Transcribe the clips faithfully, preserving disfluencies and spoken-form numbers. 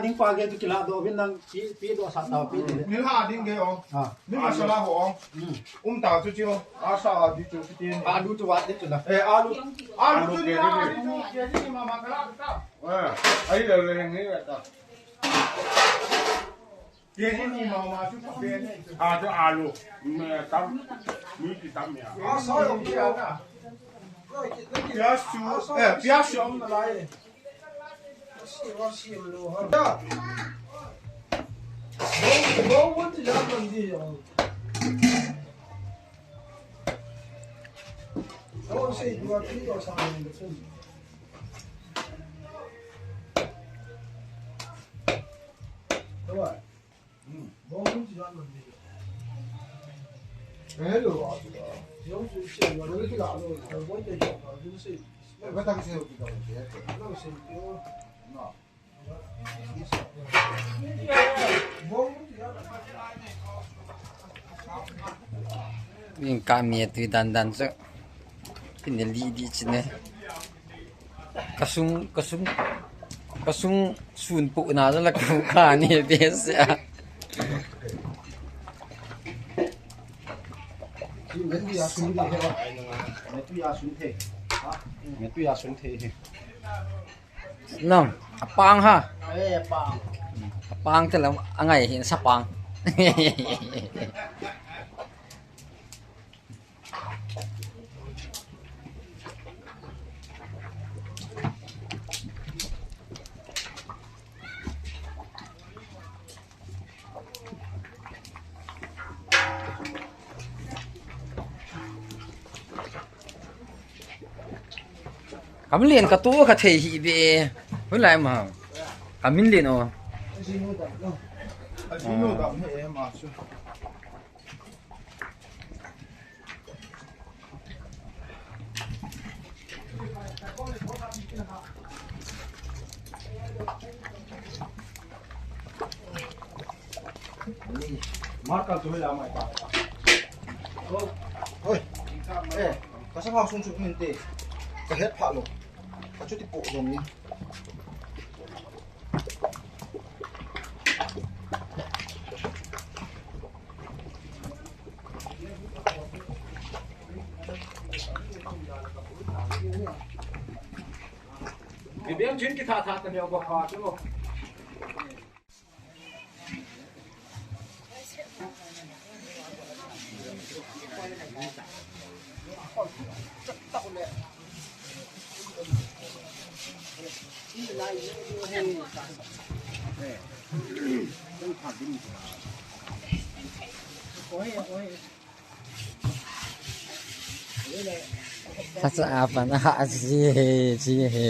Ding pa ge tu kila do bin nang pi, pi do sa ta pi de. Ni ha ding ge o. Ah. Ni masala ho o. Hmm. Um ta chu chu. A sa a di chu chu ti. Alu chu wat di chu la. Eh, alu. Alu chu ni a di chu ke di ni ma ma kala ta. Eh, ai le le ni ta. Ke di ni ma ma chu ka pe ni. A chu alu. Me tam. Mi ti tam ya. A sa yo ki a na. Pias chu. Eh, pias chu um na lai. Ing ka mi tui dan dan chu. Pin li di chine. Kasung, kasung, kasung sun pu na la ku ka ni be se a. Nang, apang ha. Eh, apang. Apang te la angai hin sapang. Kamin len ka tu ka thei hi be. Hun lai ma. Kamin len o. Markal tu hela mai ta. Oi. Eh, ka sa phang sung sung min te. Ka het pha lo. Ka chuti po dong ni. Kibeng chin kitha tha ta leo ba kha chu. Oi, oi. Asa apa na ha si he si he.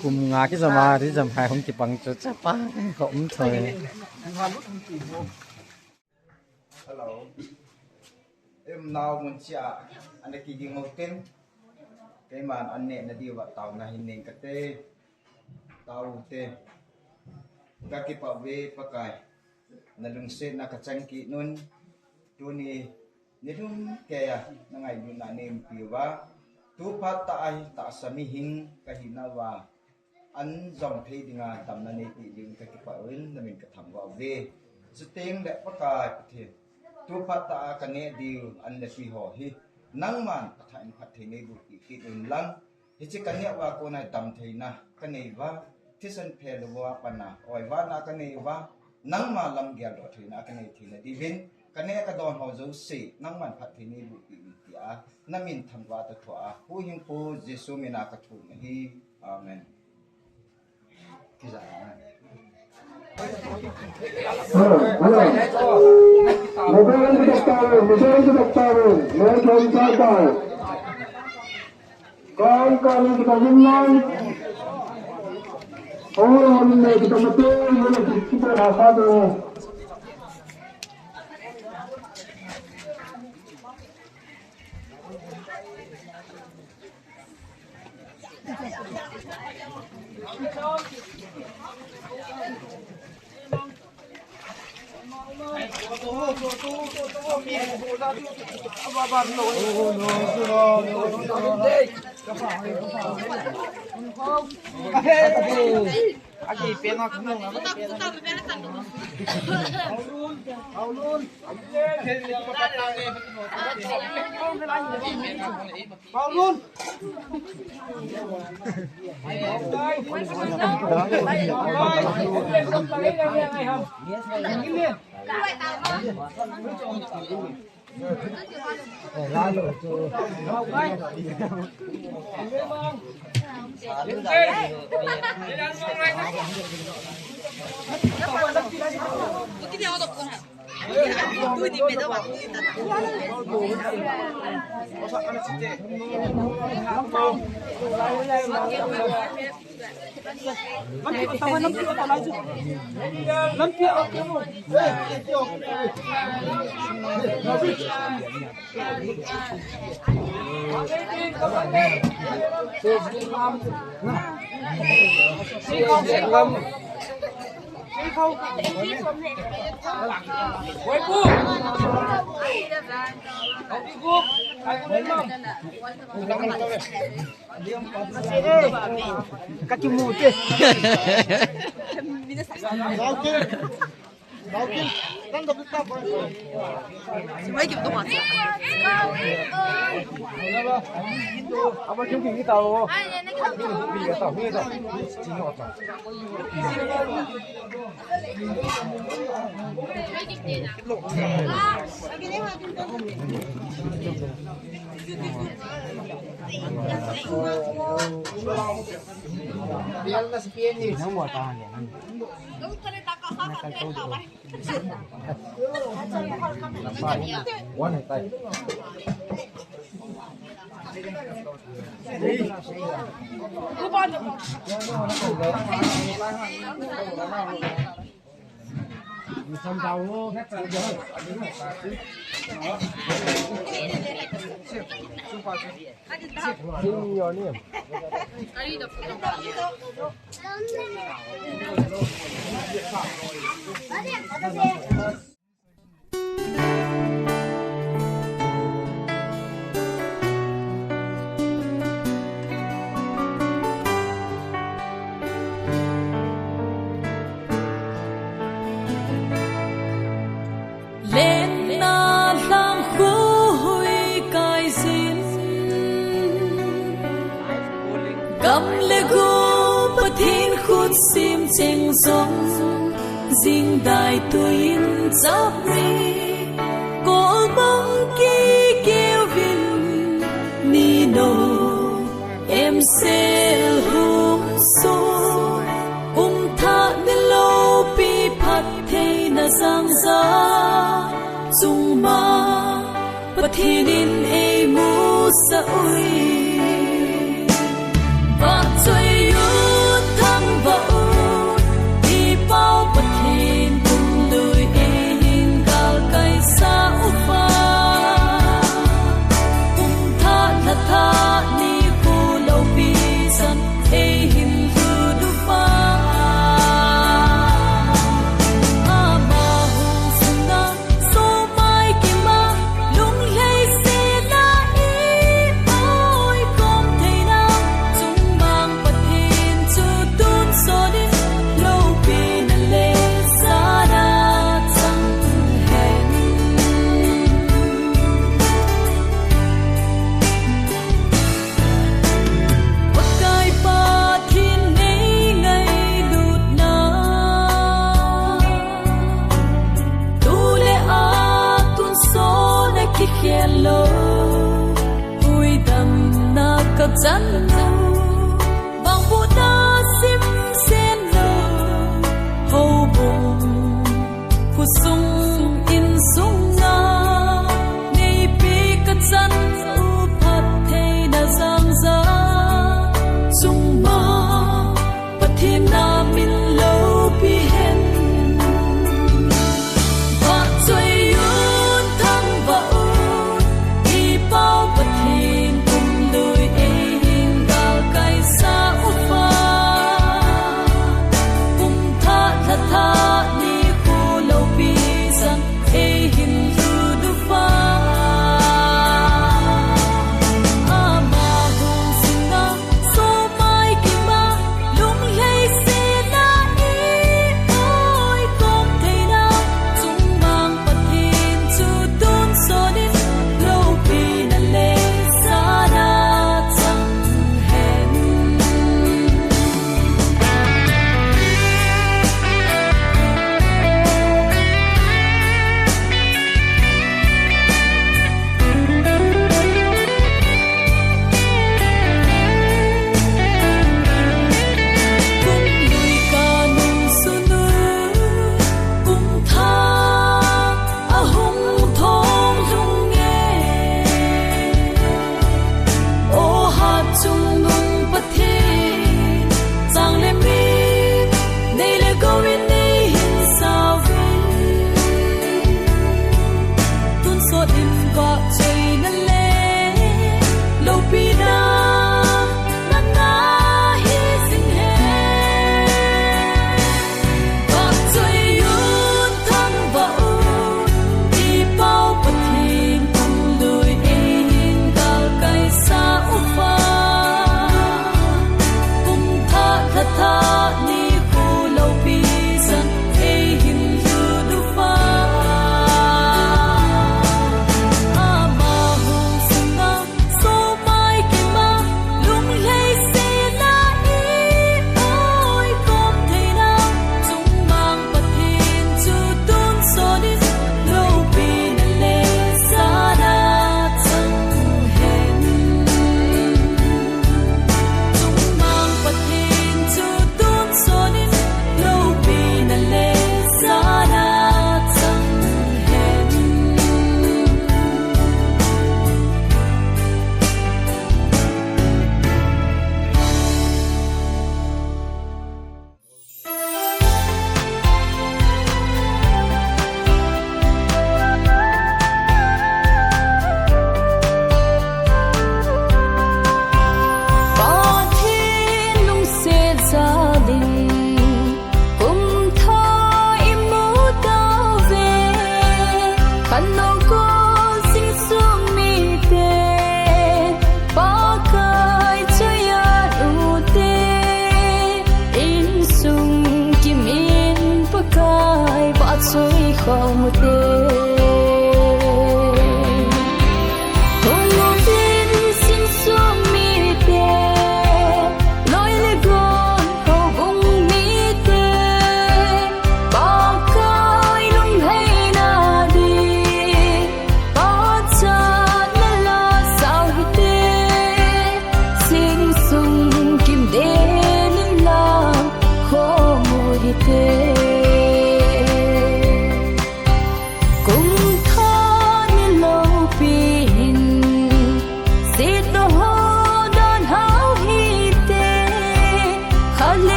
Kum nga kijam a, kijam hai hung kipang chu chapa ko um thoi. Hello. Em nau mun chia, ana kiging ho ten. Keiman an neh na diu va tauna hin ning kate. Tau te. Ka kipah ve Pakai. Na lungsetna ka chang kit un. Tuni nilhum keiya na ngailutna nei umpi uva. Tu phat tah a hi tahsa mihem ka hina uva. An jong thei dinga damna neipeh diuvin ka kipah uvin, na min ka thangvah uve. Chuteng le Pakai Pathen, tu phat tah a ka neh diu an le tui ho hi, nangman phatthei in phatthei nei boh peh kit un lang. Hiche ka neh uva kona damtheina ka nei uva, thisan phel uva pat a oivahna ka nei uva, nangma lam geldoh theina ka nei theina diuvin, ka neh ka don ho jouse, nangman phatthei nei boh peh un tia, na min thangvah ta thua, Pu Hing Pu Jesu mina ka thum ahi. Amen. Hello, hello. Mobile to doctor, mobile to doctor, mobile to doctor. Kaun kaun kita jumnan. Orang orang kita betul, kita kita rasa tu. Ka kimu te. Lenna lhang khu hui kai sin. Gam le go Pathen khut sim cheng jong, jingdai tuin chap ni, kol bang ki keu vin, ni no, em sel hum so, um tha ni lo pi phat thei na jang ja, chung ma, Pathen in ei mu sa ui. Vak choi u thang va u, i pau Pathen kum lui ei hin gal kai sa u fa. Kum tha tha tha ni khu lo pi san ei hin lu du fa. Ama hu sung na so mai ki ma lung lei se na i oi kom thei na chung mang Pathen chu tun so ni lo pi na le sa na chang hen. Pakai Pathen nei ngailutna, tu le a tun so na kikhel lo, ui damna ka chan lo, bang bu na sim sen lo, ho bung khusung insunga, neipi ka chan u phat thei na jang ja, chung ma Pathen na min lo pi hen. Vak choi un thang va un, i pau Pathen kum lui ei hin gal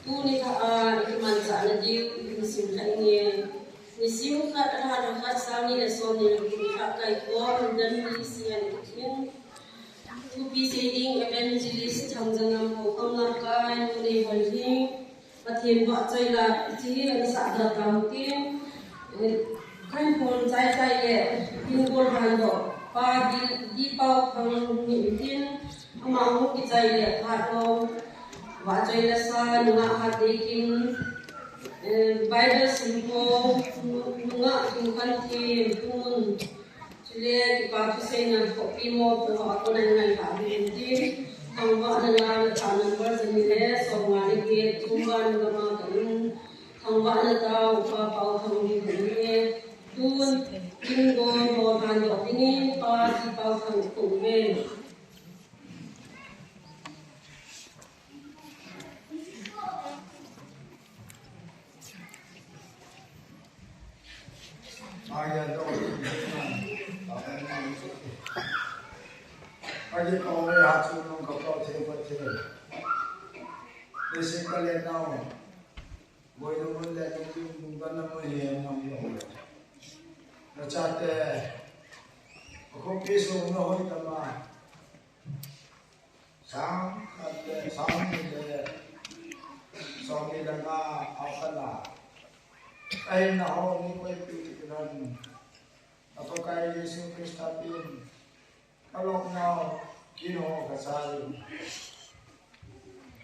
Tuni kha a, i manchahna diu, i sim kha i nge. Nisim khat, Adar khat, sang ni le som ni le gup kha kaikhom, dan ni sian in. Thupi sei ding Evangelist Thangjangam Houkham lamkai, nu nei hoi hi. Pathen vahchoi la, chi hi la sa da tau tin. Eh, kan phone chai chai le, tin bol han do. Pa di, di pau khang ni tin. Ama hung kichai le, phat hong. Vahchoi la sa, nunga hat dei kin. Eh, Bible sim ko, nunga kin kan tin, tun. Chule, kipa thuseina khopi mo, po ho a kona ngai pa hi ti. Thangvahna la, la tha number jani le, som nga le get, thumban gama ka in. Thangvahna tau, pa pau thang di ka in. Tun, kin go, mo han do dingin, pa ki pau thang kong ve. Nachate, akhopi sung na hoi tama. Sang khat le, sang ni le, som ni le nga, a khat la. Kahin na ho ni koi pi ti kilan. A Pakai Jesu Christa tin. Ka lok nau, kin ho ka sa in.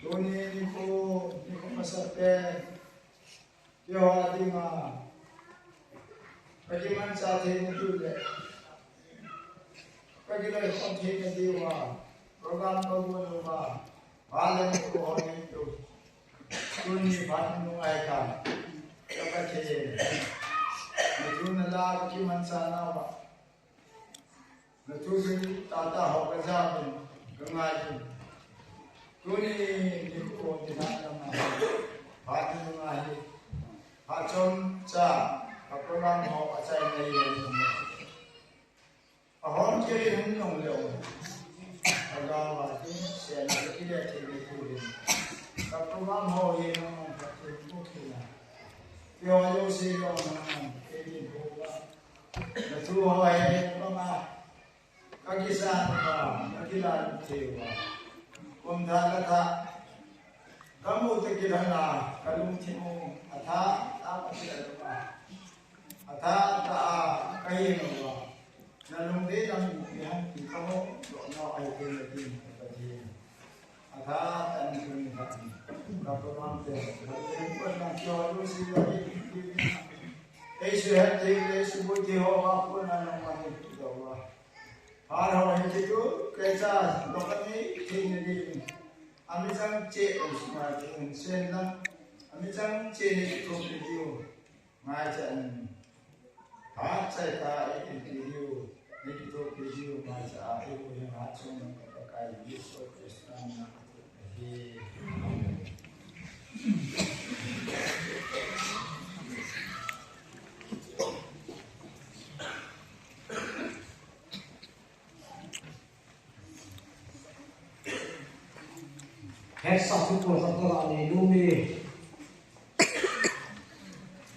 Tuni nikho, nikho masa pen. Keiho a dinga, ka kimanchah theina diu le, ka kiloikhom theina diuva, program ka gon uva, vale nikho ho nei tu. Tuni phat nung ahi kha, ka Pathen. Na thu na la ka kimanchah nauva. Na thu hi tata ho ka jam in, ka ngai in. Tuni nikho tina lama. Phat nunga hi. Phat chomcha ka program ho achaina hi. Ahon kiri hin nong leo. Agama tin sen kiri thei ni tu hin. Ka program ho hi nong nong ka tu kina. Yo yo si yo nong nong. Kiri ho ba. Na thu ho hi nong nong. Ka kisan uva, ka kilan thei uva. Kum thah le thah. Ka mu te kilhona, ka lungthim u. Athah, thah ka kilan uva. Athah, thah, ka hin uva. Na lungdei lam u, mi han ti ka mo, lo no ai te na tin, ka ti. Athah tah in tuni khat in, ka program te, ka program te, na kyo lu si lo i, i, i. Ei su het te, ei su bu te ho, ka pu na na ma ni tu da wa. Har ho hi ti tu, ke cha, lo ka ni, ti ni di. Ami chang che, ei su ma ti, sen na. Ami chang che ni tu ki di o. Ngai cha ni. Hat chai ta e in video, ni video, video mai cha a e ko hin hat chong nang ka kai video so Krishna na. Hetsah thu pol khat ka la nei nom e.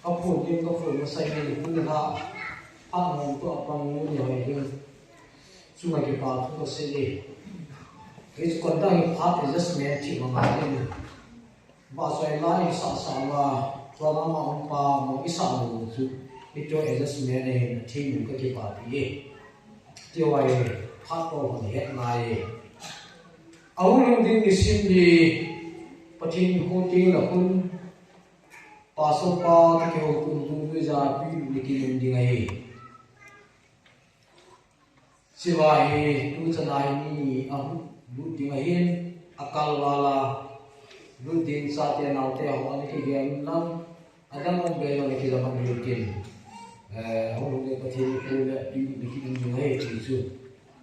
Ka phone ding ka phone masa hi ni ha. Phat hong to apang ni hoi ding. Chunga kipa thu ka sei e. His conduct hi phat adjustment thi ma ngai ni. Ba soi la i sa sa la, tua la ma hong pa mo i sa mo chu. I to adjustment e, thi mo ka kipa pi e. Ti wai, phat to hong het ngai e. Ahung lhung ding nisim hi, Pathen nikho teng le khun, Pastor pa, ti kihouto tu, tu ja, pi, ni kilhung ding ahi. Chiva hi, tu chana hi mi ni ahung lut ding ahin, akal vala, lut ding chate naote ho, ani kigel lang, Adang hung be jong le kijaman hitin. Eh, hung le Pathen nikho le pi le kiding jong ahi ti chu.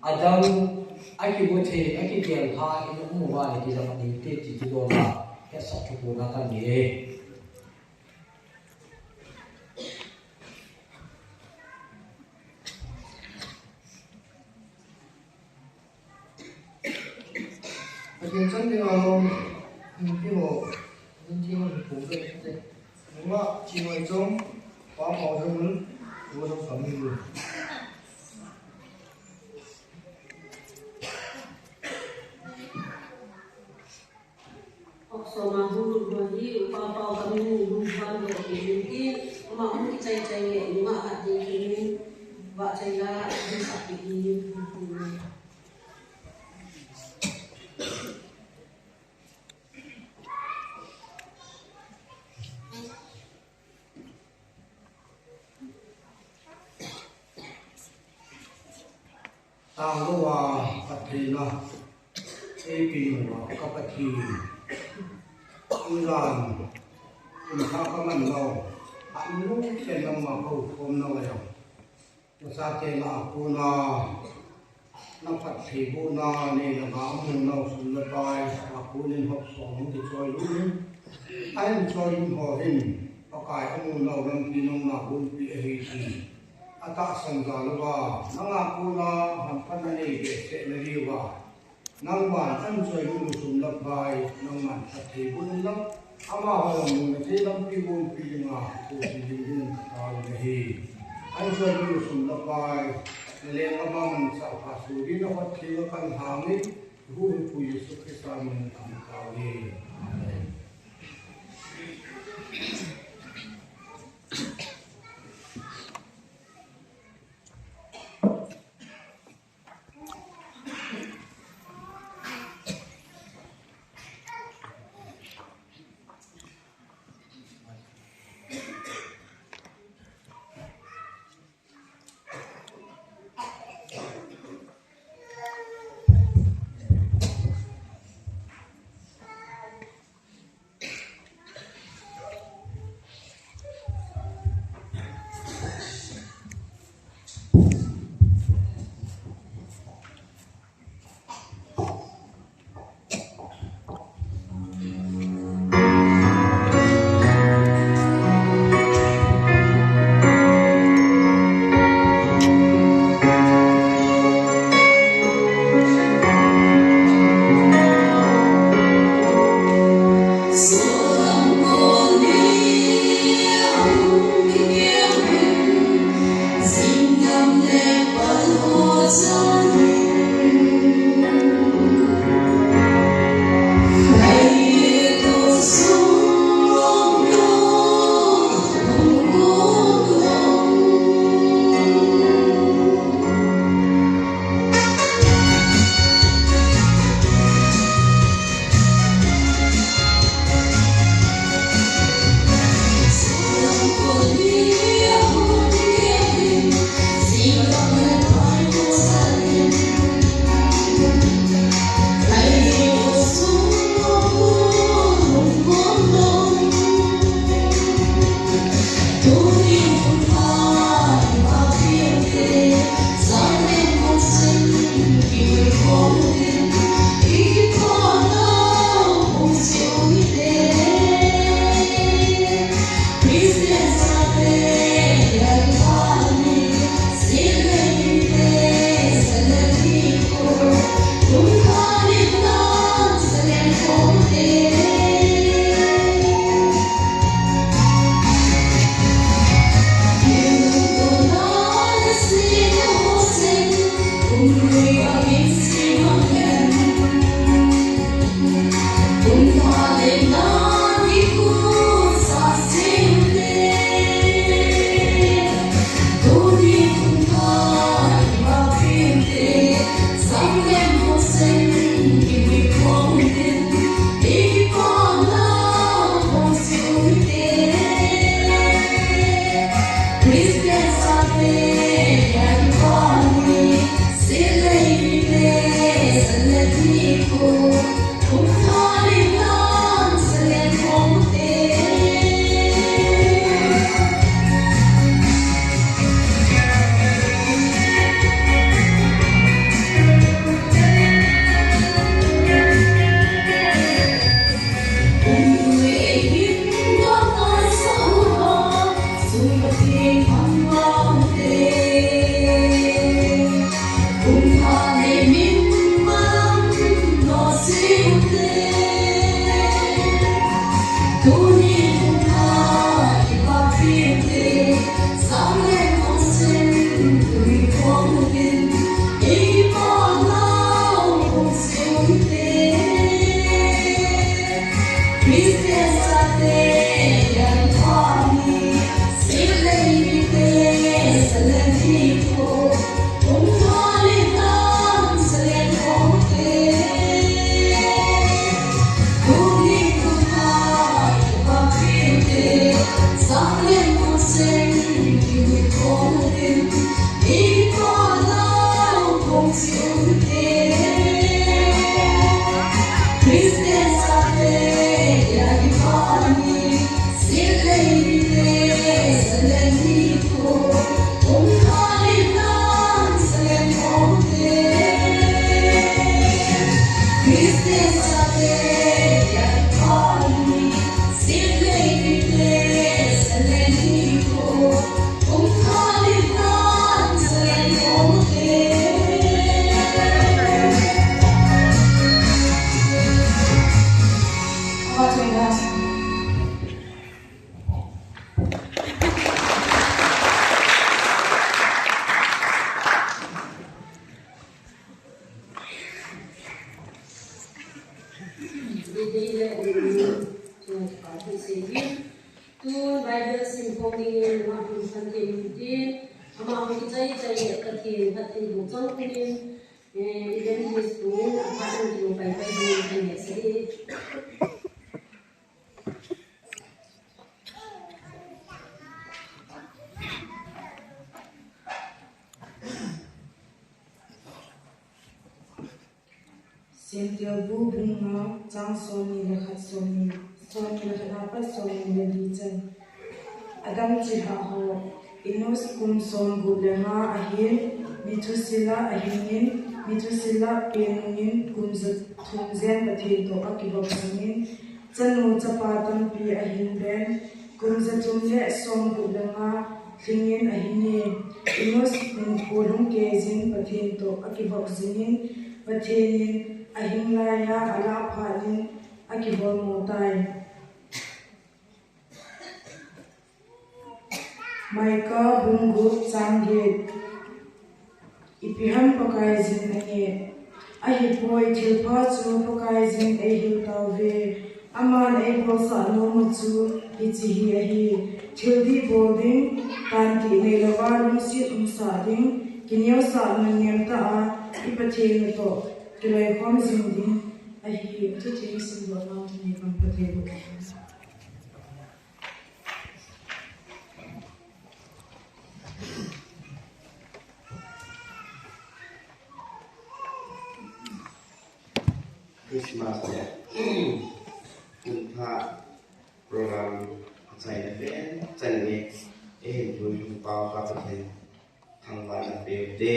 Adang akibu thei, akigel ha, in um uva le kijaman hite ti chu dong a. Hetsah thu pona kan ni e. Pathen chan ding a lom, in ti ho. Nunga, chi mai chom, pa pau jong un, wo jong kami lu. Oksoma hulu hi, pa pau kami lu, lu, pan lu, ki, ki, ma, mu, chai, chai, ye, nunga, ha, di, ki, ni, ba, chai, la, di, sa, ki, ni, ni, ni. Tanglouva Pathen a, eipeuva ka Pathen. Tujan, kum thah kaman lou, anu chen nangma kakhom nau ahi. Nachate lah a kona, na phattheibohna neilanga amu nau sum le pai, a konin hop song hung kichoi lut in. Ahin choi lut ho hin, Pakai amu nau lampi nangma gonpeh ahi ti atahsan jal uva, nanga kona hamphatna nei behseh nadiuva, nangman ahin choi lut u sum le pai, nangman phattheiboh in lang, amaho jong muna thei lampi gonpeh dinga, kou ti dingin katao ahi. Ahin choi lut u sum le pai, naleng ama manchah pha soh dingin aphattheiboh kahin lhang in, Hu hi Pu Jesu Christa min in katao ahi. Amen. Tun Bible sim phong dingin amah hung phatthei in tin, amah hung kichai chai le Pathen phatthei boh chang kunin, eh, evangelist tun aphat in kilungpai pai dingin kan nehsah e. Semtilbu bung nga chang somni le khat, somni, somni le khat apat somni le li chan. Adam chilhah ho. Enosh kum somgup le nga ahin, Methuselah ahingin, Methuselah pen nungin kum jathum jen Pathen toh akivop jingin, chanu chapa tampi ahin ben, kum jathum le somgup le nga lhingin ahin e. Enosh hinkho lungkei jin Pathen toh akivop jingin, Pathen in ahing laiya alah phat in akiholmo tai. Micah bung gup chang get. Ipi ham Pakaiyin ange? Ahipoi, thilpha chu Pakaiyin eihil tauve. Aman eibolsah nom u chu hiche hi ahi. Thil dih bol ding, tantih neilouva lungset umsah ding, kineosah nunnem tah a i Pathen u toh kiloikhom jing ding ahi. Thutheng simdoh nau tuni kan Pathen u. Christmas le kum thah program achaina pen chan nge, eihin puilut pau kha Pathen thangvahna peuhite.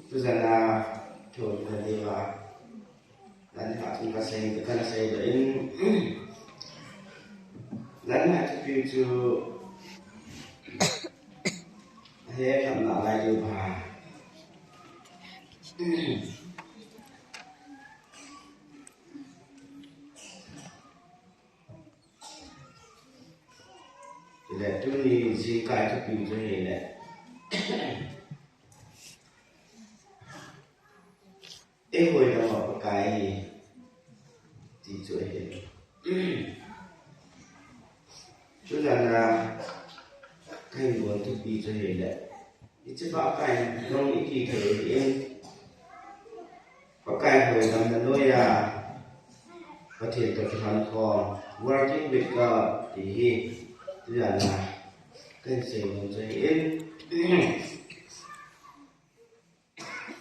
Tujana thil khat diuva, nani ha chun kasei, kana seidoh in, nani ha thupi chu ahe khamna lai diu va. Chule tuni jingkah thupi chu hile, eihoidam a Pakai ahi, ti chu ahi. Tujana kahin bol thupi chu hile, hiche Pakai jong iti thei in, Pakai hoidamna noiya Pathen toh kilhon khom, working with God, ti hi tujana kahin seinom chu ahin.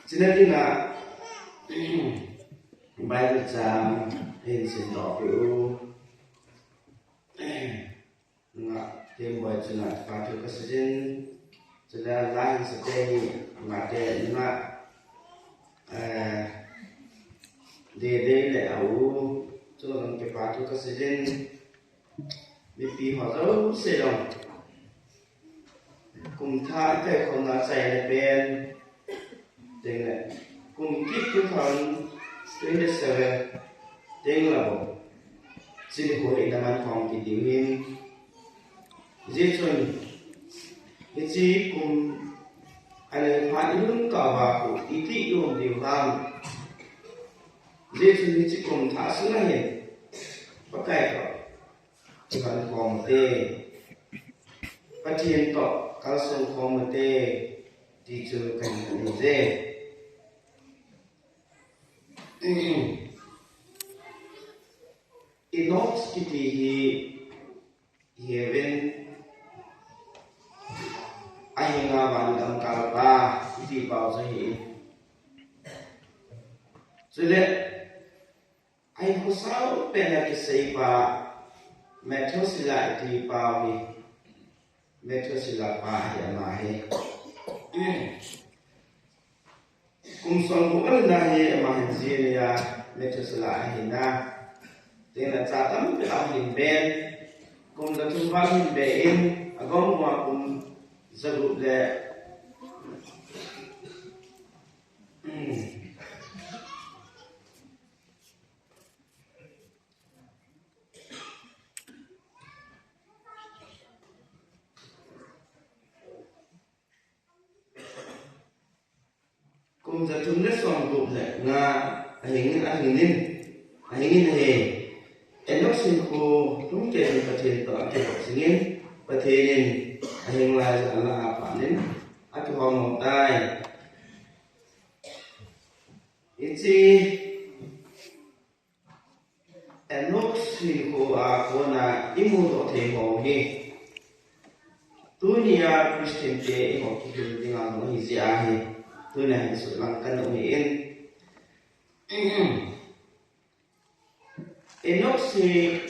Chuna dinga Bible chang hin simdoh peh u. Nga, Themboi chunga kipathu kasei jin, chule la hin sate hi, nga te, nga, eh, Dede le a u, chunga kipathu kasei jin, mipi ho jouse jong. Kum thah i kaikhomna achaina pen, teng le, kum kit two thousand twenty-seven, teng le bou. Chule hoina man khom kit diu hin. Hijeh chun, hiche kum anei phat i lhun kah uva khu, iti i um diu ham. Hijeh chun hiche kum thah sunga hin, Pakai toh kilhon khom u te, Pathen toh kalsong khom u te, ti chu kahin nei e. Enosh kiti hi heaven, ahinga van damkal pa, iti pau chu ahi. Chule, ahi khosau pen a kisei pa, Methuselah iti pau hi, Methuselah pa hi ama hi. Kum somgup a hin a hi ama hin ji a ni a, Methuselah ahi na. Tin a cha tampi a hin ben. Kum jathum val hin be in, agom ua kum jagup le. Kum jathum le somgup le nga ahing, ahing in, ahing in ahi. Enoch hinkho lhung kei in Pathen toh akivop jing in, Pathen in ahing lai jeh a la apan in akihom tai. Hiche Enoch hinkho a kona imu doh thei ho hi, tunia Christian te eiho kihil dinga hung ahi jeh ahi, tunia hin sulang kanom in. Enoch hi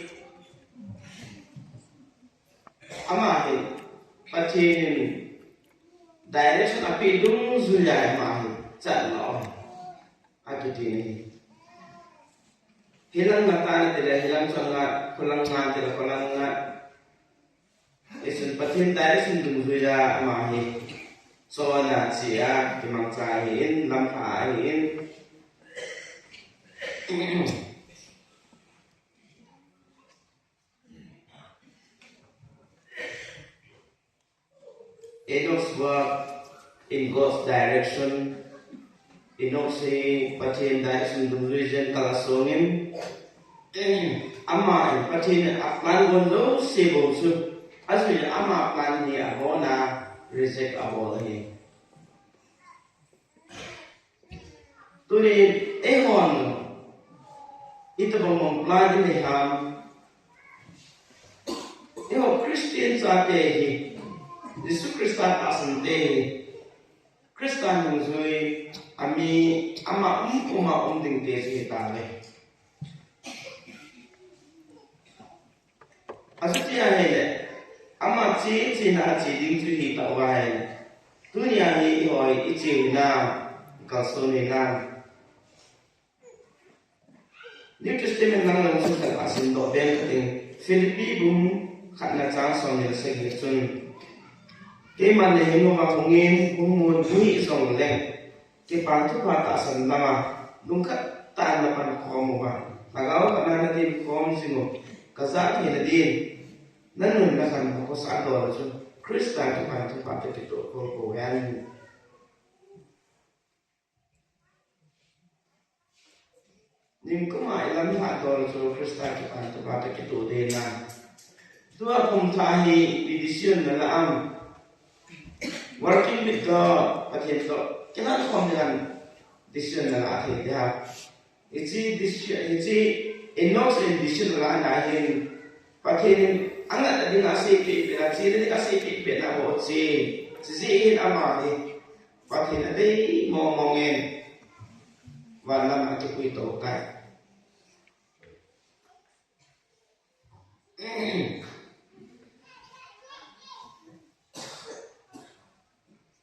ama hi Pathen in direction apeh dungjui a ama hi chan lo akiti ni. Hilang nga ta na tile, hilang chang nga, khulang nga tile, khulang nga. Isun Pathen direction dungjui a ama hi chon a che a, kimangcha ahi in, lamlha ahi in. Enoch's walk in God's direction. Enoch hi Pathen direction dungjui jeng kal a song in, ama in Pathen in aplan gon jouse bou chu ajui a, ama plan hi abon a reject abol ahi. Tuni eihon itobang bang plan inei ham? Eiho Christian chate hi, Jesu Christa tahsan te hi, Christa nungjui a mi ama um um a um ding te chu hitauve. Achuti ahile, ama che, chena ache ding chu hitauve. Tunia hi eiho iche hinam, kalson hinam? New Testament lang lang chu khat a simdoh ben kate, Philippi bung khatna chang somni le sagi chun, keiman nahinkho a hung in, hung mun, hung hih jongleng, Kipan Thupha tahsan lama lungkhat tah in napan khom uva, lhagao khat a nadin khom jing u, kajah theina din, nanun nakhan nakhosa dol a chun Christa Kipan Thupha toh kitoh khol pou hen. Nikum a ilamlha dol chu Christa Kipan Thupha toh kitoh ding ahi. Tua kum thah hi ipi decision nalah am? Working with God, Pathen toh kilhon khom ding a decision nalah thei ding ham? Hiche decision, hiche Enoch in decision alah na hin, Pathen in angat ding a seipeh peh na, chena ding a seipeh peh na bou chu, chujeh hin ama hi Pathen adei mong mong in van lam a akipui tou tai.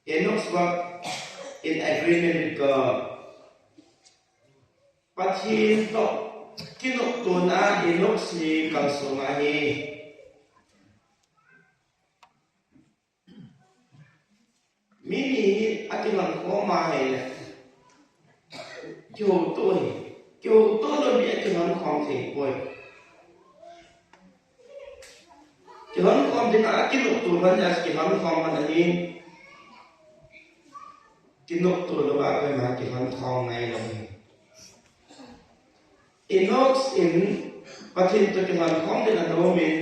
Enoch's walk in agreement with God. Pathen toh kinoptona Enoch hi kalsong ahi. Mi ni hi akilhon khom ahile, kihouto hi, kihouto lou mi akilhon khom thei poi. Kilhon khom ding a kinopto lhon a kilhon khom lhon ahi. Kinopto lou a koima kilhon khom ngai lou hi. Enoch in Pathen toh kilhon khom ding anom in,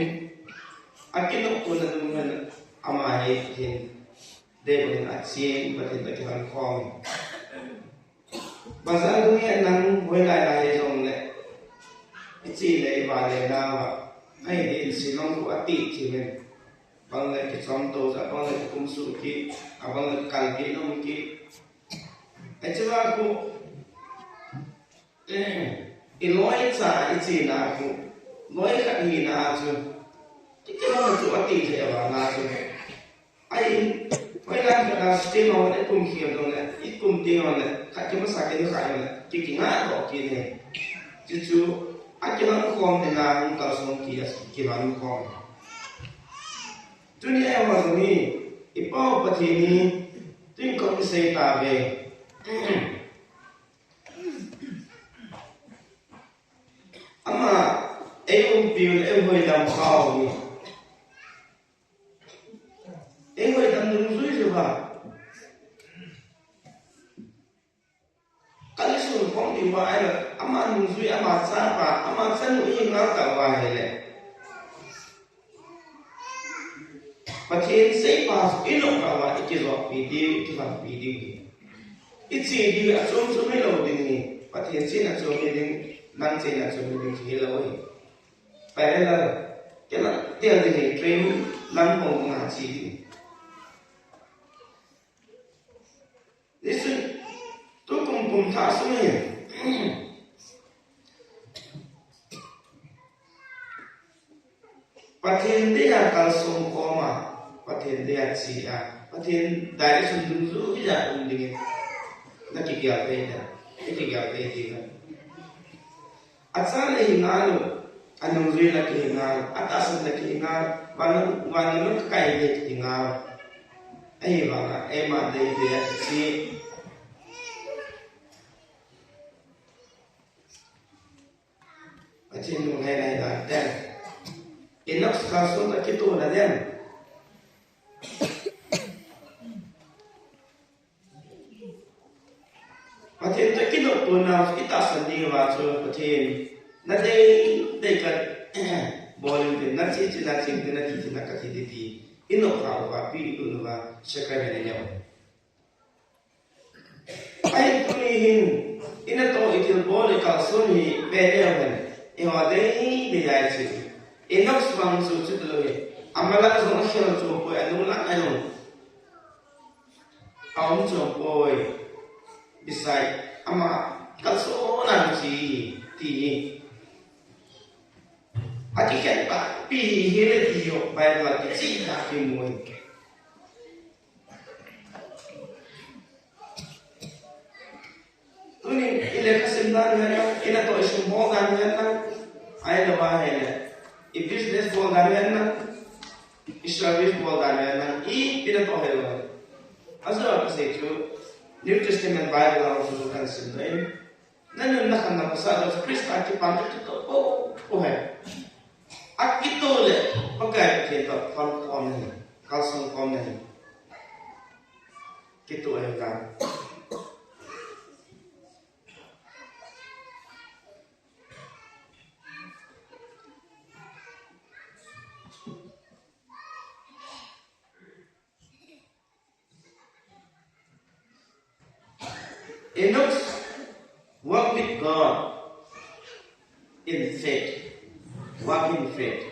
akinoptona dungjuiyin ama hi hin, Pathen deiyin achen, Pathen toh kilhon khom in. Bazar dung a nang hoilai lai hijongle, iche le ivale nauva, Ahi din Shillong khu ati chi men. Bang le kichom to ja, bang le kum su ki, abang le kal ki nom ki. Ahi chi ba khu, eh, i loi cha i chi na khu, loi khat hi na chu. Ki ki loi chu ati je ba na chu. Ahi, hoilang khat a state ho le kum khel dong le, i kum ding ho le, khat ki masa ki khat ho le, ki ki nga to ki ne. Chuchu, a ki lang khom ne na, hung kal song ki a ki lang khom. Tuni a ma ni, i pau Pathen ni, tin ko ki sei ta ve. Ama, ei umpiu le, ei hoilam pau ni. Ei hoilam nungjui jeh uva. Kal i sun khom ding uva ahile, ama nungjui, ama chapa, ama chanu i ngal ta uva ahile. Pathen seipa i nop uva, i kijoppi diu, i kivangpi diu. I che diu, achom chom i lo ding ni. Pathen chena chom i ding, nang chena chom i ding, hi lo hi. Parallel, kena tel ding hi train lam hong nga chi ding. Listen, tu kum kum tha sung hi. Pathen dia kalsong khom a, Pathen dia chi a, Pathen direction dungjuia um ding. Na kigel te da, na kigel te ti na. Acha le hi ngal u, anungjui le hi ngal, atahsan le hi ngal, van, van le kai le hi ngal. Ahivanga, eima dei dei a chi. Achin nung hai nai dan ten. Enoch kalsong a kitoh na den. Pathen toh kitoh tona, kitahsan ding uva chu Pathen. Na dei, dei ka, bol in tin, na chi chi na chi tin, na thi chi na ka thi ti ti. Enoch kha uva, pi lut uva, sacrament a neo. Ahin tuni hin, i natoh i thilbol i kalson hi, ve leu hen, eiho dei dei a i chi. Enoch bang chu chuti lou hi, ama lah jong akhel chom poi, anung lah a jong aum chom poi. Beside, ama kalson a chi, ti hi. Akikhen pa, pi hi le ti ho, Bible a kicheh a kimu hi. Tuni, i lekha sim dan u hen lang, i natoh i sum bol dan u hen lang, ahilou ahile, i business bol dan u hen lang, i service bol dan u hen lang, ipi natoh hilou hen. Ajeh a kasei chu, New Testament Bible a chu kan sim ding. Nanun nakhan na pasal Christa kipan kitoh po, po hai. Akitoh le, Pakai Pathen toh, kalson khom na hi, kalson khom na hi. Kitoh ahi dan. Enoch walk with God in faith. Walk in faith.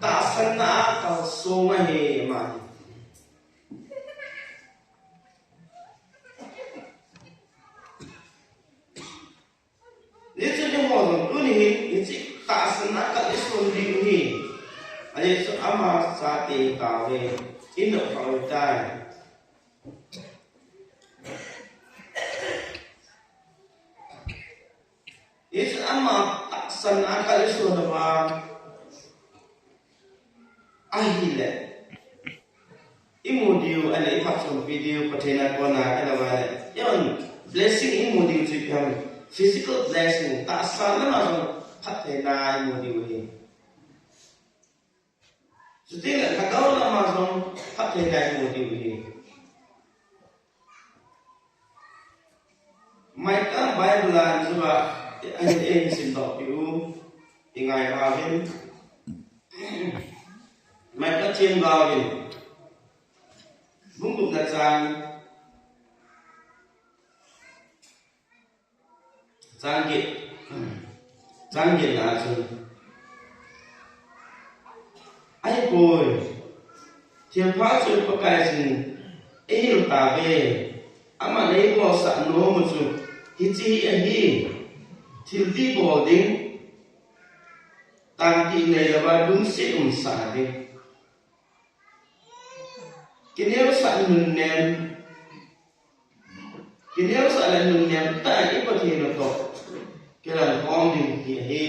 Tahsan na a kalsong ahi ama hi. Hichu eiho jong tuni hin, hiche tahsan a kal i son diu hi. Ajeh chu ama chate tauve, i nop kha u tai. Hichu ama tahsan a kal i son uva. Ahile. I mu diu, ahile i phatchompi diu, Pathen a kona, ahilou ahile. Eiho, blessing i mu diu chu ipi ham. Physical blessing, tahsa lama jong phattheina i mu diu ahi. Chuti le lhagao lama jong phattheina i mu diu ahi. Micah Bible a chu ba, ahin, ahin simdoh piu, i ngai uvin. Micah themgao in. Bung gupna chang. Chang get. Chang getna chun. Oi, thilpha chu Pakai chun eihil tauve. Aman eibolsah nom u chu hiche hi ahi, thil dih bol ding, tangtih nei louva lungset umsah ding. Kineosah nunnem, kineosah le nunnem tah in i Pathen u toh kilang khom ding ti ahi.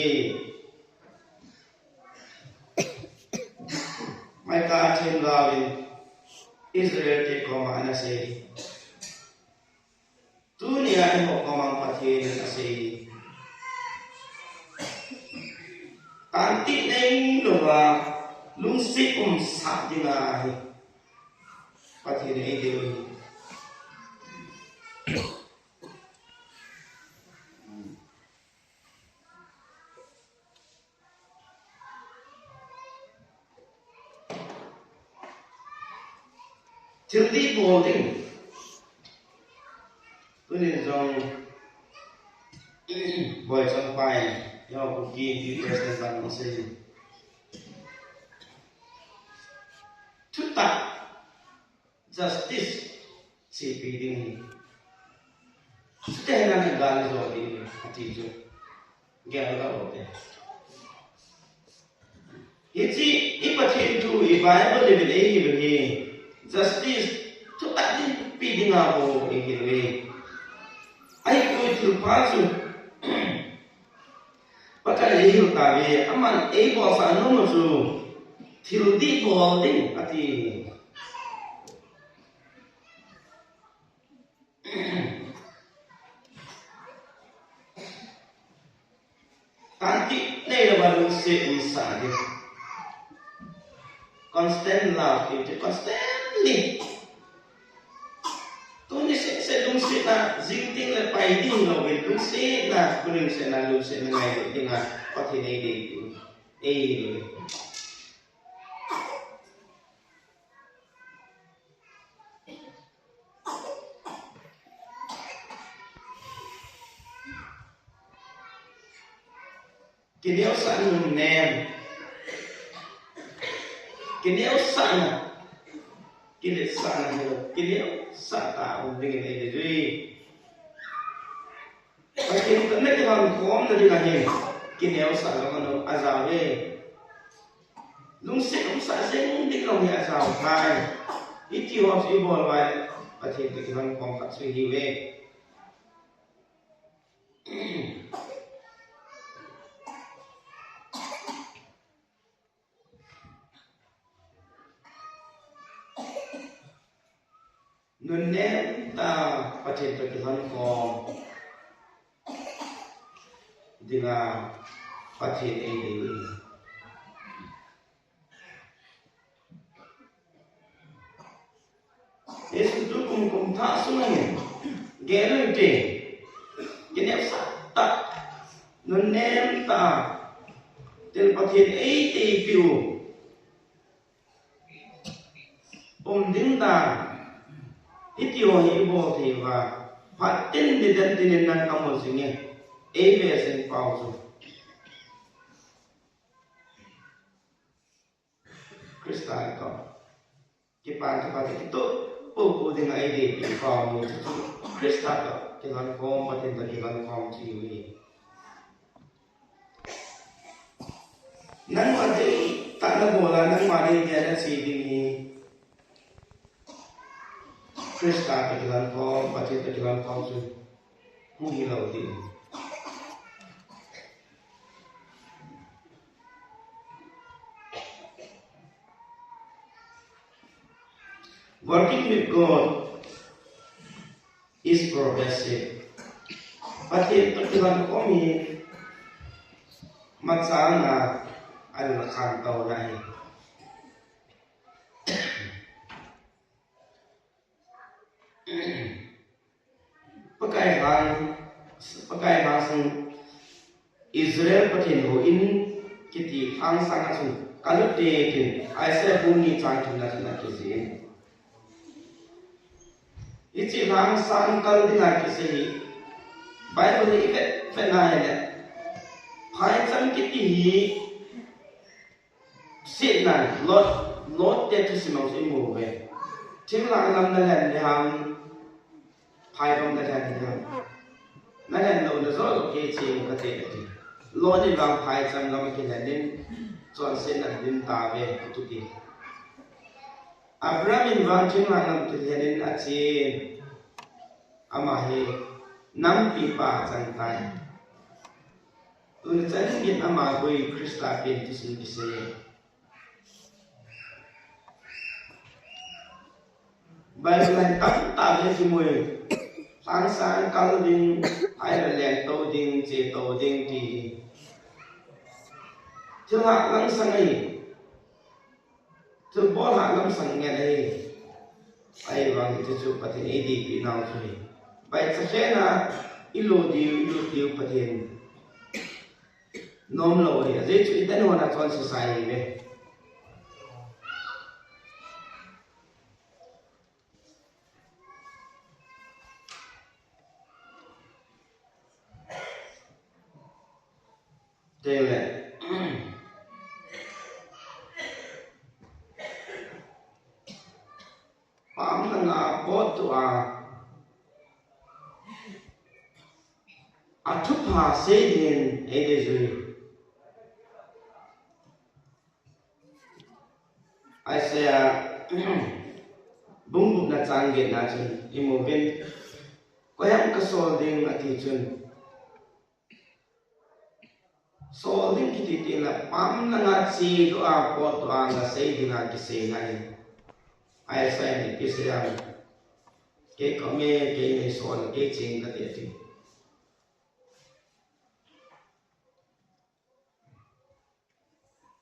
Micah themgao in Israel te koma ana sei. Tunia eiho koma Pathen in asei. Tangtih nei louva lungset umsah dinga hi Pathen in eidei u ahi. Thil dih bol ding. Tunin jong Boicham pa in, Yaw Kuki Inpi President pan asei. Thutah, justice chepi ding ahi. Chuteng le gal jo ding ahi, ati chu. Gel gal te. Hiche i Pathen thu, i Bible in eihil u hi justice, thutah ding, pi dinga bou eihil u ahi. Ahipoi, thilpha chu Pakai in eihil tauve, aman eibolsah nom u chu thil dih bol ding ati. Tangtih nei louva lungset umsah ding. Constant love, ti chu constantly. Tuni seh seh lungsetna, jing teng le pai ding louvin lungsetna, tuni seh na lungsetna ngai dinga Pathen in eidei u ahi. Kineosah nunnem. Kineosahna. Kiletsahna hilou. Kineosah tah um dingin eidei u ahi. Pathen toh na kilhon khomna dinga hin kineosah lou, lou ajao e. Lungset umsah jing ding lou hi ajao tai. Hiti ho chu ibol uva le Pathen toh kilhon khom khat chu ahiuve. Nunnem tah Pathen toh kilhon khom dinga Pathen in eidei u ahi. Hiche tukum kum thah sunga hin gel u hite, kineosah tah, nunnem tah, tin Pathen in eiteipi u um ding dan, hiti ho hi ibol thei uva, phat tin nidan tin in nang kamu jing e, eive jing pau chu. Christa toh kipan thupha kitoh popo dinga eideipi pau chu Christa toh kilhon khom, Pathen toh kilhon khom chu ahi. Nangma deitah nabol a, nangma deitah nache ding hi Christa toh kilhon khom, Pathen toh kilhon khom chu hung hilou ding. Working with God is progressive. Pathen toh kilhon khom hi machana, alhakhan touna ahi. Pakai hang, Pakai hang sang Israel Pathen houin kiti lhangsang a chun kal u hite tin Isaiah bung ni chang thumna chun akijih in. Hiche lhangsang kal dinga kisei hi Bible hi ivet vet na hile, phaicham kiti hi Sitna, Lot, Lot te thusim a chu imu uve. Thinglhang lam nalhen ding ham, phai bang nalhen ding ham. Nalhen louna joh joh kei cheng kate ati. Lot in vang phaicham lam akilhen in, chonsetna dim tauve, akiti. Abraham in vang thinglhang lam kilhen in achen. Ama hi nampipa achang tai. Tuni chan geiyin ama hi Christa pen thusim kisei. Bible a tamtah le kimu e. Lhangsang kal ding, ahilou le leng tou ding, che tou ding ti. Thilha langsang ahi. Thilbol ha langsang ngen ahi. Ahivang hichu Pathen in eideipi nau chu ahi. Paicha khen a, ilut diu, ilut diu Pathen nom lou ahi. Ajeh chu iten hon a chonse sa ahi ve. Teng le. Pam langa potdoh a, athupha sei dingin eidei jui. Isaiah bung gupna chang getna chun imu uvin, koiham kasol ding ati chun, sol ding kiti teng le pam langa chedoh a potdoh a nasei dinga kiseina ahi. Isaiah in ipi asei em? Kei kaum e, kei neisol, kei cheng kate ati.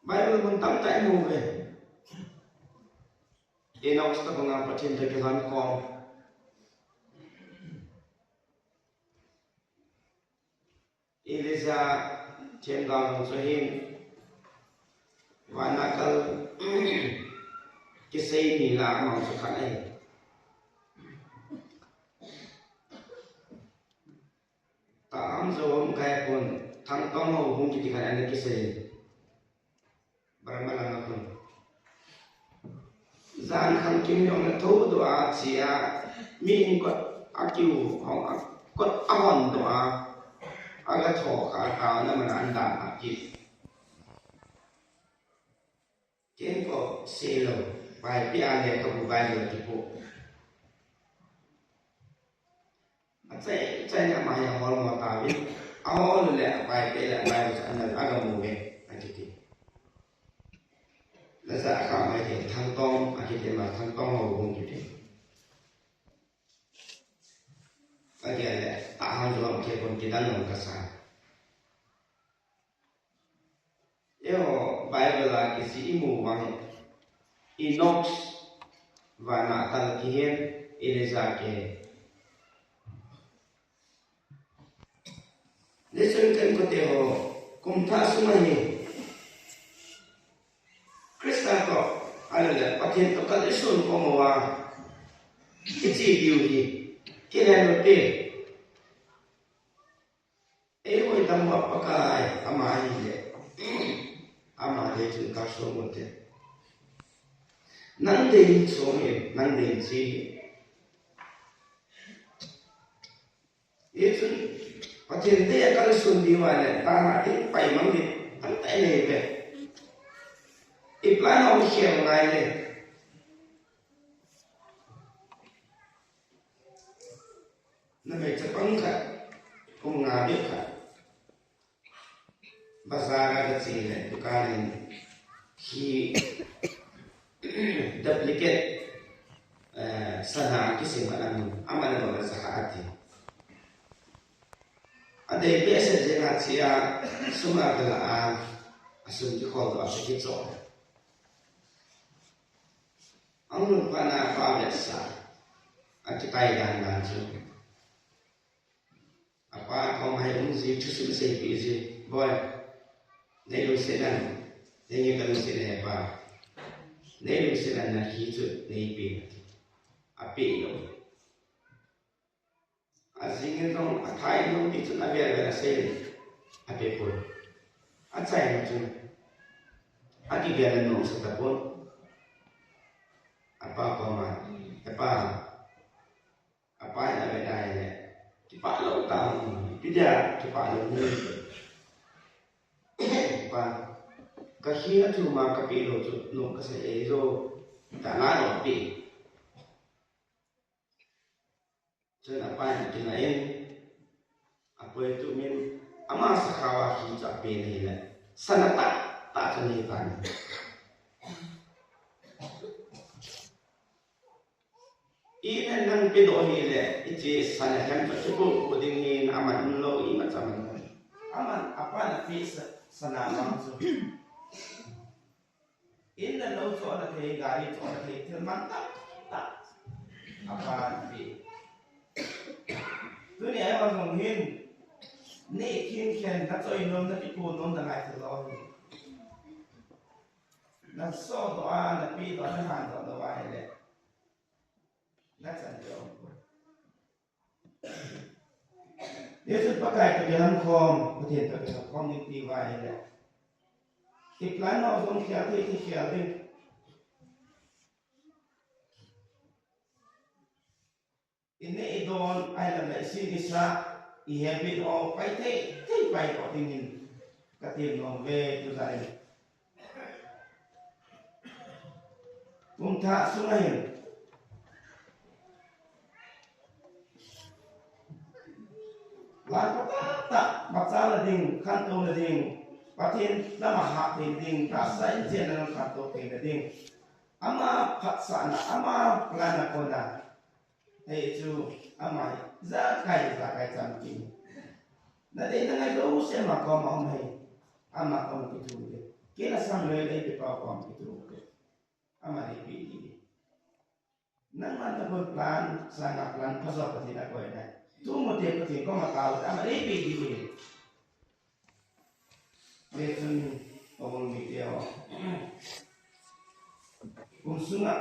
Bible mun tamtah imu uve. Enoch tabanga Pathen toh kilhon khom. Elijah themgao jong chu ahin, van a kal kisei ni lah a amang chu khat ahi. Taham jo hom kai pon, Thangtong houbung kiti khat ana kisei. Barma langa khun. Jan khangkim jong le thoudoh a che a, mi in kot akiu hong a, kot ahon doh a, aga tho kha taona man a adan a kit. Ken ko sei lou, Vaiphei a lekhabu Bible kipoh. Achai, achai na ama hi ahol mo tauvin. Ahol le Vaiphei le Bible chu ana aga mu uve, akiti. Lasa akha mai te Thangtong, akiti ma Thangtong houbung kiti. Agel le, taham jo hom kei pon kidang nom kasa. Eiho Bible a kijih imu vang hi, Enoch vana kal kihen, Elijah kihen. Nichun ken kote ho, kum thah sunga hi, Christa toh, ahilou le Pathen toh kal isun khom uva, iche diu hi, kilhen ute. Eihoi dam uva Pakai, ama ahile, ama dei chun kalson ute. Nang dei in song in, nang dei in che in. Hichun, Pathen dei a kalson diu ahile, taona ding pai mang ding, tamtah inei uve. I plan hung khel ngai le. Numei chapang khat, kum nga bep khat, bazar a aga che le, dukan in, hi duplicate, eh, sana kisim a lang, aman abol a jakha ati. Adei behseh jeng a che a, sum aga la a, asum kikhol doh a, akichoh. Ahung lhun phat na apa vetsah, akitai dan dan chu. Apa koma hi um ji, thusim seipeh ji, boi. Nei lungset nan, nei nge ka lungset ne pa. Nei lungset nan na hi chu nei pe. Apeh lou. Ajing in jong, athah in jong, ti chun avel vel asei in, ape poi. Achaina chun, Akigel a nung sa tapon. Apa koma, apa, apa in ave dai le. Kipah lou ta, ipi dia kipah lou ni. Apa, ka hina thu ma ka pe lou chu, nung ka sa e jo. Ta nga lou pi. Chun apa in kina in, apoi tu min, ama sakhawa hi cha pe na hi le, sana ta, ta cha ni ta ni. I nen nang pe do hi le, i che sana hem cha chu ko ko ding hin, ama in lo i ma cha man. Ama apa na pe sa, sana ma chu. In le lou chu ana thei, gari chu ana thei, thil man tamtah. Apa na pe. Tuni a jong hin, nei khin khen, na choi nom, na kipu nom, na ngai thil lou hi. Na so doh a, na pe doh, na han doh doh a hi le. Na chan doh. Jesu Pakai toh kihan khom, Pathen toh kihan khom ding ti uva ahile. I plan ho jong khel thei thei khel ding. I neh i don, ahilouleh i sin i sa, i habit ho pai thei thei pai doh dingin ka tem nom ve tu jeh in. Kum thah sunga hin. Lai patah tah, machal na ding, khantou na ding, Pathen lama hah thei na ding, tahsa inchen na khantou thei na ding. Ama phatsahna, ama plan na kona. Hei chu, ama hi, jakai, jakai chamkim. Na dei na ngai lou se ama koma um hei. Ama koma kithu te. Kei na sang loi lei pe pa koma kithu te. Ama dei pe di. Nangman na kon plan, sanga plan, phajo Pathen a koi na. Tu mo te Pathen koma tao, ama dei pe di. Ve chun, awang mi te aw. Kum sunga.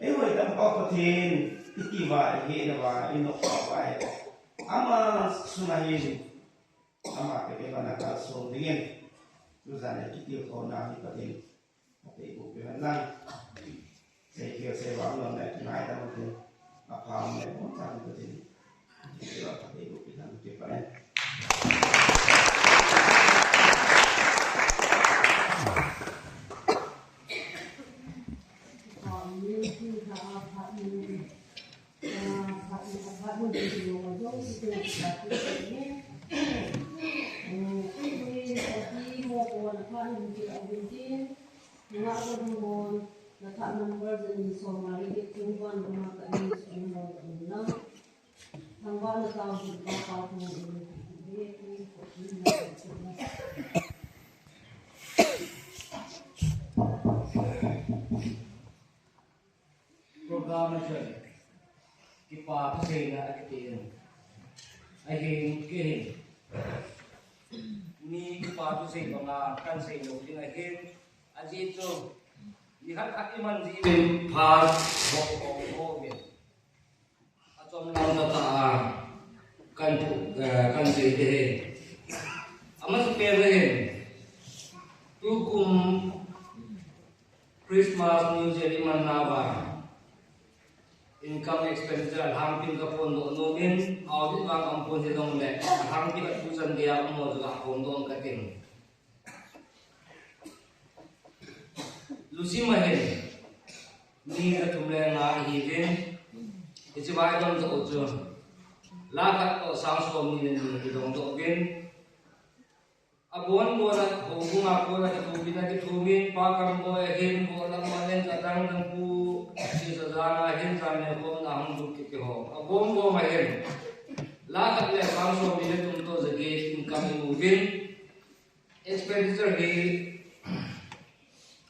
Ei hoi tam pa Pathen, i ti uva, i hina uva, i nok uva, i. Ama sunga hin, ama te ke bana kal song dingin. Tu jan i kiti ko na hi Pathen. Ate bu pe man lang. Sei kio sei wa long le kinai ta mo te. Apa mo le mo ta mo te. Sei wa ate bu pe lang ke pa le. Program a chun kipa thuseina akiti in. Ahin kei hin. Mi kipa thusei banga kan sei lou ding ahin. Ajeh chu, ni khat khat iman jeh in phat bok bok bok in. Achom lang tah a kan thu, eh, kan sei ding ahi. Amasapen ahin. Tukum Christmas New Year iman nauva. Income expenditure alhangpin kaphondoh nomin, audit vang kaphon hilou le, alhangpin atuchan geiya umho chu kaphondoh kating. Lusim ahin, mi jathum le nga ihiuvin, hiche vai dong joh u chu, lakh khat toh sang somni le ni kidong doh uvin, Abon bol a, houbung a kon a kithopi na kithopi, Pa Kamboi ahin, bol a ma len ka dang dang pu, si sa jana hin jan le khom na hung duk kiti ho. Abon bol ma hin. Lakh khat le sang somni le thum toh jaget income imu uvin. Expenditure hi,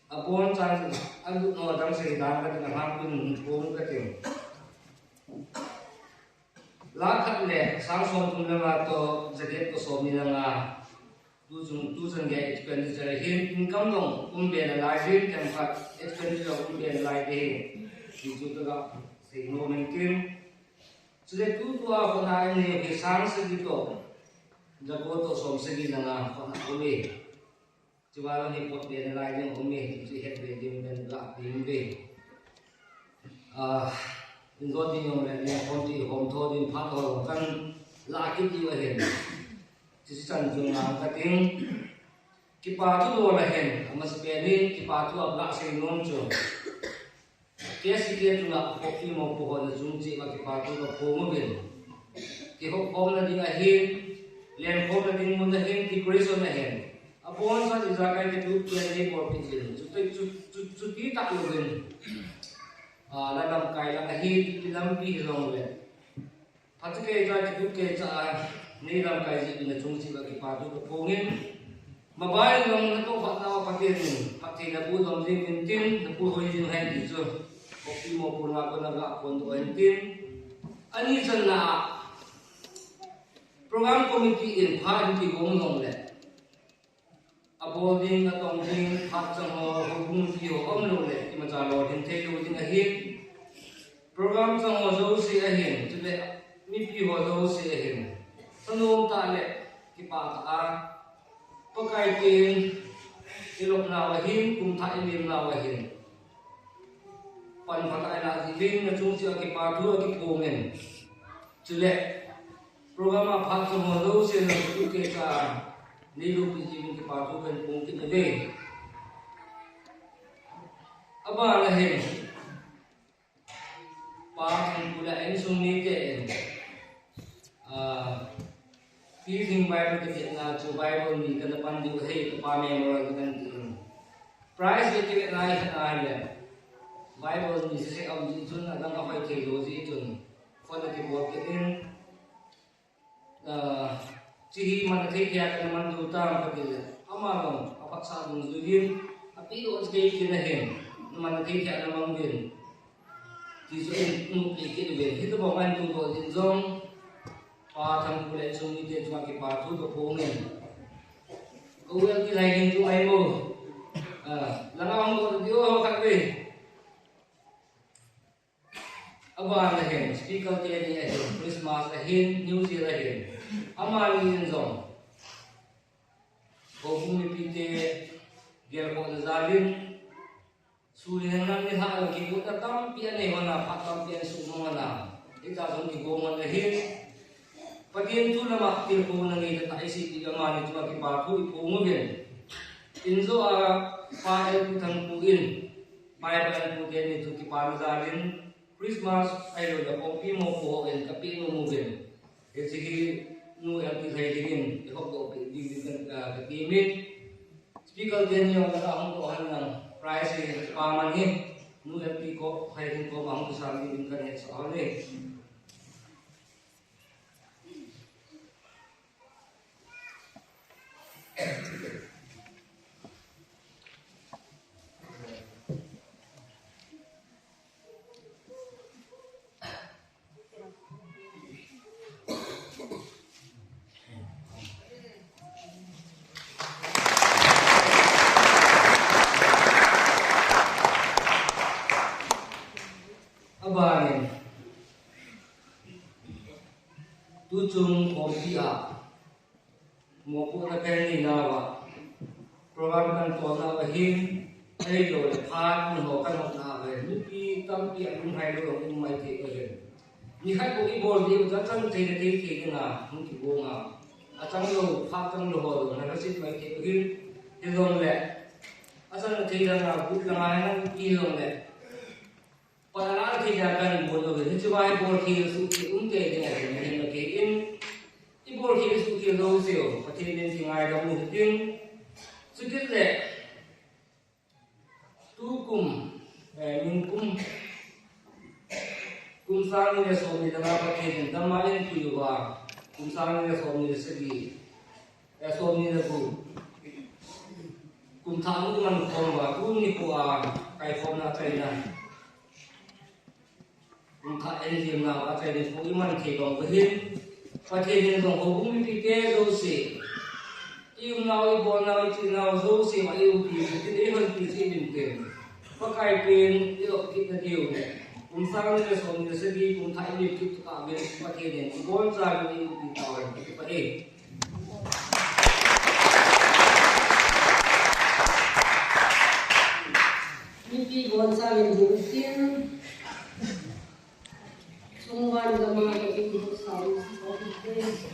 abon chan, alut no dang sei dan kating, alhangpin hung thum kating. Lakh khat le sang somthum le nga toh jaget toh somni le nga. Tuchung, tuchan gei expenditure hin income jong um be nalai hin, themkhat expenditure um be nalai ding. Hichu kaga sei nom in tin. Chule tutua hotna in hi sang sagi toh, jago toh som sagi le nga hotna um e. Chuva lang hi pot ve nalai ding um e, chu het ve ding pen ga ding ve. Ah, in zo ding um le, in hom ti hom tho ding phat ho kan la kit diu ahin. Chu chan chu ngang ka ting. Kipa thu lo la hen, amasapen in kipa thu a la sei nom chu. K C K chunga Khoppi mopo ho na chung cheh uva kipa thu kaphong uvin. Kihoukhomna ding ahin, lenkhomna ding mun ahin, decoration ahin. Abonsa ijakai kitup pen nei bolpeh uvin. Chuti, chu, chu, chuti tah louvin. Ah, la lamkai lang ahin, ipi lampi hilou le. Phat chu kei cha kitu kei cha a, nei lamkai jeh in nachung cheh uva kipa thu kaphong in. Maban in jong natoh phat nau Pathen in phattheina boh dom jing intin, napuihoi jing hen ti chu Khoppi mopo na kona ga phongdoh intin. Ani channa a, program committee in phat in kigong jong le, abol ding, atong ding, phat chang ho, houbung mipi ho umlou le, imacha lolhin thei lou ding ahin. Program chang ho jouse ahin, chule mipi ho jouse ahin. Thanom tah le kipah tah a, Pakai pen ilop nau ahin, kumthah ilim nau ahin. Pan phatah a ina jeh in nachung cheh uva kipa thu akiphong in. Chule, program a phat chang ho jouse na tu kei cha, nei loupi jeh in kipa thu kahin phong kit uve. Aban ahin, Pa Thangpu le a insung mite in, ah, Pilhing Bible kivetna chu Bible ni kana pan diu ahi, kapa memorial kahin ti in. Prize le kivetna hi khat ahile, Bible ni sese um jeh chun, adang ahoi thei lou jeh chun, phone a kibol kit in. Ah, hiche hi man athei thei a kana man diu tam kati le, ama jong aphatsah dungjui in, apeh u chu kei kin ahin, man athei thei a namang uvin. Ti chu in, in pe kit uvin, hitobang a hin tudoh din jong, Pa Thangpu le insung mite chunga kipa thu kaphong in. Ka u L T Lhailhing chu ahi mo. Ah, langa hung doh diu khat ve. Aban ahin, speaker te ni ahin, Christmas ahin, New Year ahin. Amani in jong, houbung mipite gelkhohna jal in, sun le nam nilhah jong kigotna tampi anei hon a, phat tampi ana sumang hon a, hitia jong kigong hon ahin. Pathen thu lama tilkhouna ngeitah tah isei diu amani chunga kipa thu iphong uvin. Injo a Pa L P Thangpu in, Bible ahin pute ni chu kipana jal in, Christmas ahilou le Khoppi mopo ho in kapeh nom uvin. Hiche hi Nu L T Lhailhing in ihoudoh peh ding din ka, ah, kati in. Speaker te ni jong la hung doh hen lang, prize hi pa man hi, Nu L T ko, Lhailhing ko ma hung kisam ding din kahin hetsah uve. Abanin, tuchung Khoppi a mopohna kahin nei nauva, program kahin tolnauva hin, ahilou le phat mun ho kahin hotnauva hin, mipi tampi alunghai lou jong um mai thei ahin. Nikhat bou ibol diu chu achang theina thei thei dinga hung kigong a, achang lou, phat chang lou ho jong ana lhaset mai thei ahin. Hijongle, achang thei dinga, gut langa hin mipi jongle, Pan a la thei dia kahin bol lou, hiche vai bol thei suhthei um tei ding ahi, ahin, ahin, ibol thei suhthei lou seh u, Pathen in kingaidam u hitin. Chukit le, tukum, eh, nikum, kum sang ni le som ni le nga Pathen in damna eipui uva, kum sang ni le som ni le sagi, eh, som ni le gup. Kum thah nu iman khom uva, tuni nikho a, kaikhomna achaina. Kum thah eijemna achaina nikho iman thei bang uva hin, Pathen in jong houbung mipite jouse, i umnau, i bolnau, i chinau jouse uva eiumpi, tin eihonpi jeh in tin. Pakai pen ilop kitna diu le, kum sang ni le som ni le sagi, kum thah ilep kit tokah uvin, Pathen in ibonchauvin eiumpi tauhen, kipah e. Pi bon sa min hin sin. Sungwan gama ka pi bon sa min sin.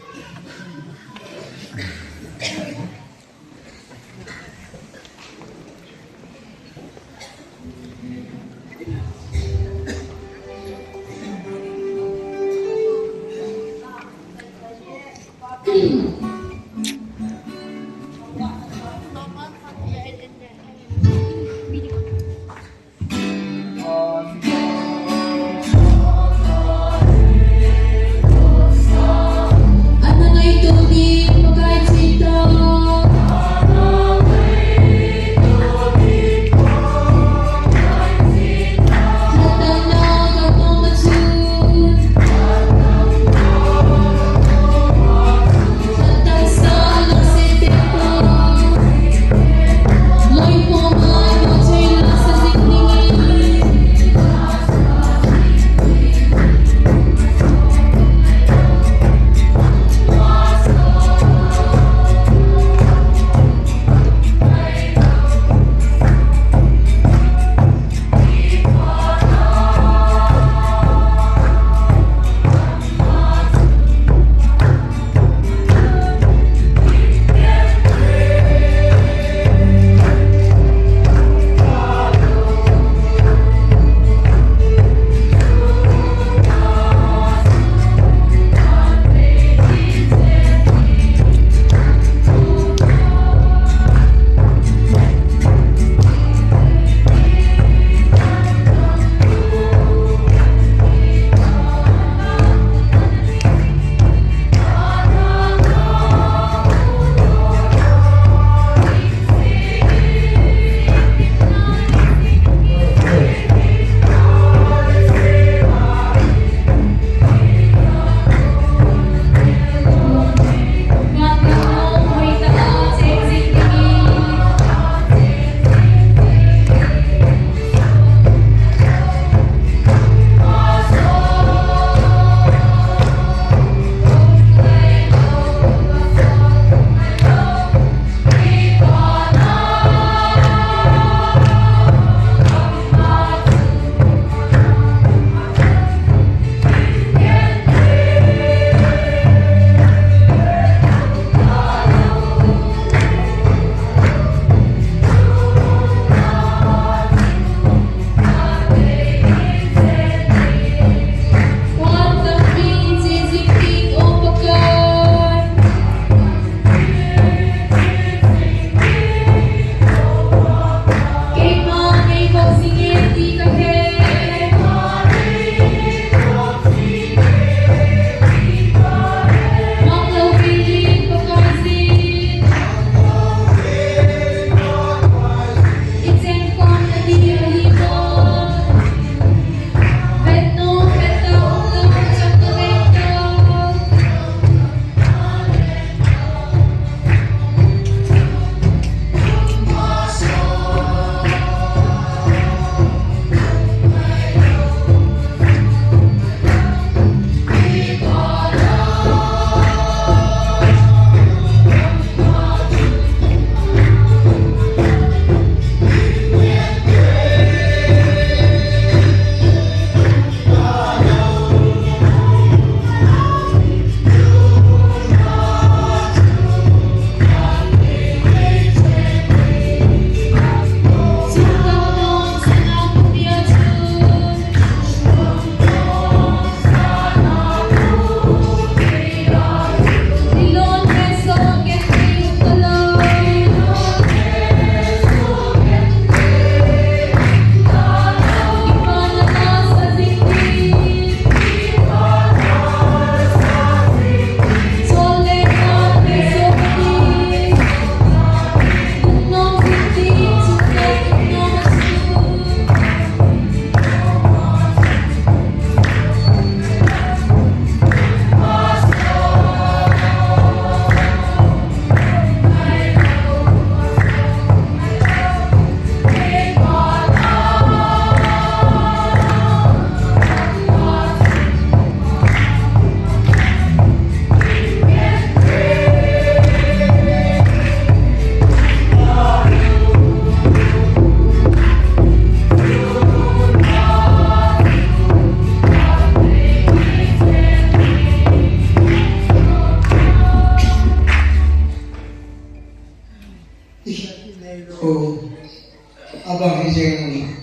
Abang hi jeng,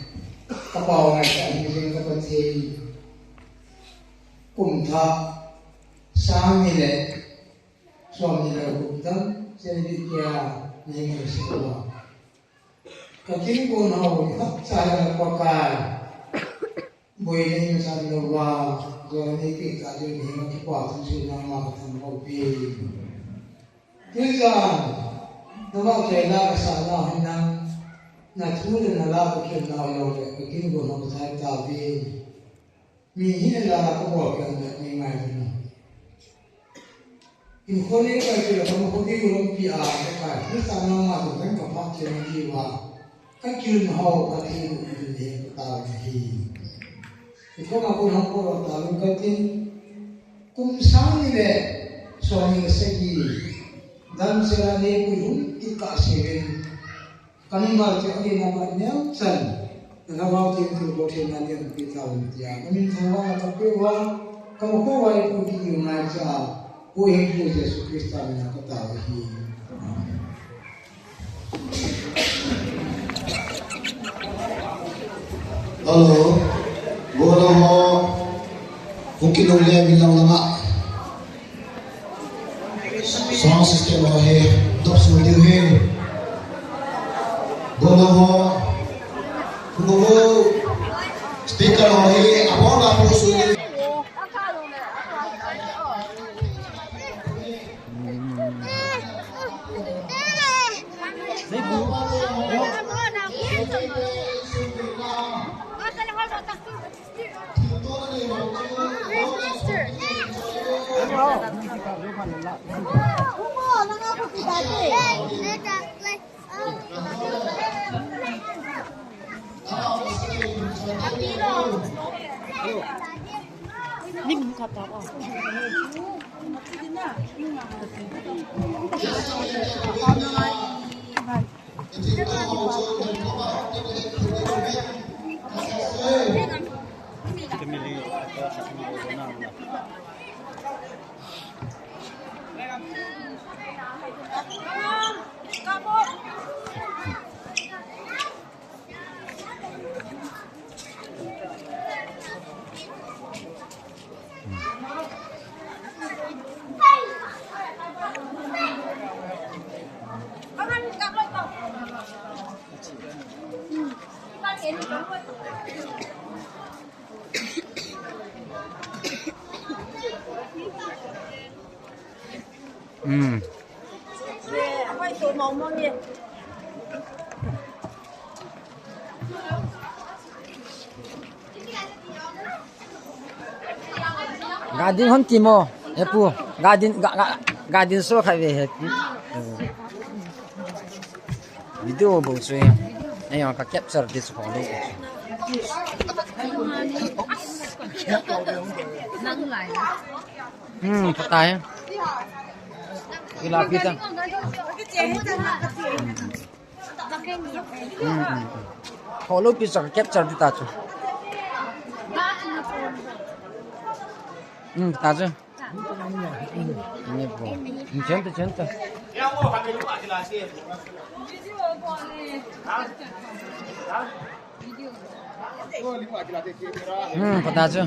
ka pau ngai ta hi jeng ka Pathen. Kum thah sang ni le som ni le gup dam, chen ni kia ni ngai si ko. Ka kin gon hau ni khap cha la Pakai. Boi nei na san lo va, jo nei pe ta jo nei ma ki pa tu si na ma ka thang ko pi. Tujan, na ma ke la ka sa na hin na, na thu le na la ka ke na lo le, ka kin gon hau ka thai ta pi. Mi hi na la ka bol ka na ni ngai ni. Hinkho nei kai chu la ka ma kho ding lompi a, ka kai. Ni sa na ma tu kan ka pha che na di wa. Ka kil na ho Pathen u in le ka ta na hi. Hinkho ma ko na ko lo ta lu ka tin. Kum sang ni le som ni le sagi. Dam se la ne ku hum ki ka se ven. Ka mimal chu a dinga ma neo chan, na lhagao chun thilbol theina ding a pi tau in tia. Ka min thangvahna ka peuva, ka makhoa i pu ki i ngai cha, Pu Hengpu Jesu Christa mina ka tao ahi. Hello. Bolo ho. Hung kilungle vin lang langa. Sound system ho hi dop sul diu hi. Bolo ho. Bolo ho. Speaker ho hi abon a pu sul diu. Hmm. Garden hon ti mo, he pu. Garden, ga-, ga-, garden show khai ve he pu. Video bou chu. Ayo ka capture this photo. Hmm, phatai. Ila pita. Hmm, hmm, hmm. Photo picture capture ding ta chu. Hmm, ta chu. Ni po. Ni chenta, chenta. Hmm, pata chu.